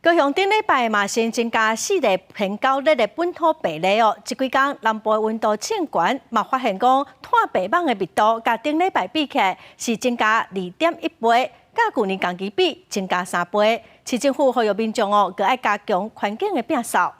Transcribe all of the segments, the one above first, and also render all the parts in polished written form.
高雄頂禮拜嘛新增加四例天狗熱的本土病例哦。這幾工南部溫度升懸，嘛發現講湠白蠓的密度，佮頂禮拜比起來是增加2.1倍，佮舊年同期比增加3倍。市政府呼籲民眾哦，閣愛加強環境的摒掃。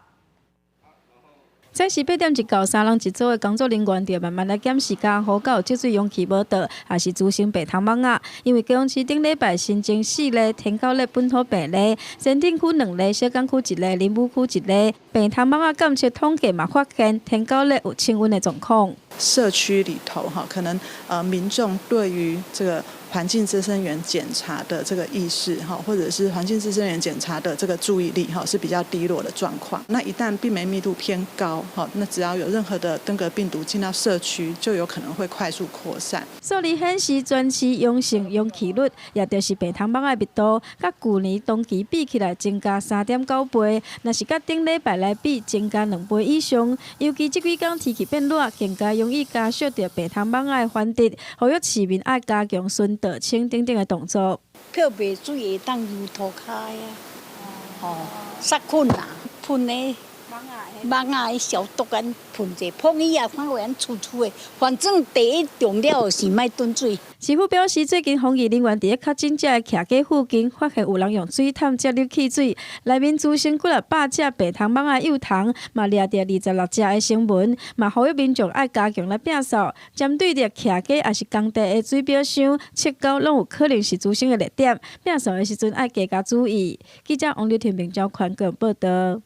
早時8點一到，三人一組的工作人員就慢慢來檢視監護敢有積水容器無倒，抑是滋生白頭蠓仔。因為高雄市頂禮拜新增四例天狗熱本土病例，前鎮區兩例，小港區一例，林武區一例。白頭蠓仔監測統計嘛發現天狗熱有升溫的狀況。社區裡頭哈，可能民眾對於這個環境衛生員檢查的這個意識哈，或者是環境衛生員檢查的這個注意力哈，是比較低落的狀況。那一旦病媒密度偏高，哈，那只要有任何的登革病毒進到社區，就有可能會快速擴散。數字顯示全市陽性容器率，也就是白頭蠓仔密度，佮舊年同期比起來增加3.9倍，若是佮頂禮拜來比，增加2倍以上。尤其這幾工天氣變熱，更加容易加速著白頭蠓仔的繁殖，呼籲市民愛加強巡倒清等等的動作。漂白水會當油塗跤啊，哦，殺菌啊，噴的。蠓仔消毒按噴者，碰伊也看會按粗粗的。反正第一重要是莫囤水。市府表示，最近防疫人員佇咧確診者的徛家附近，發現有人用水桶接入汽水，內面滋生幾若百隻白頭蠓仔幼蟲，嘛掠著26隻的聲紋，嘛呼籲民眾愛加強來摒掃。針對著徛家抑是工地的水表箱、切溝，攏有可能是滋生的熱點，摒掃的時陣愛加加注意。記者王麗婷、明昭寬報導。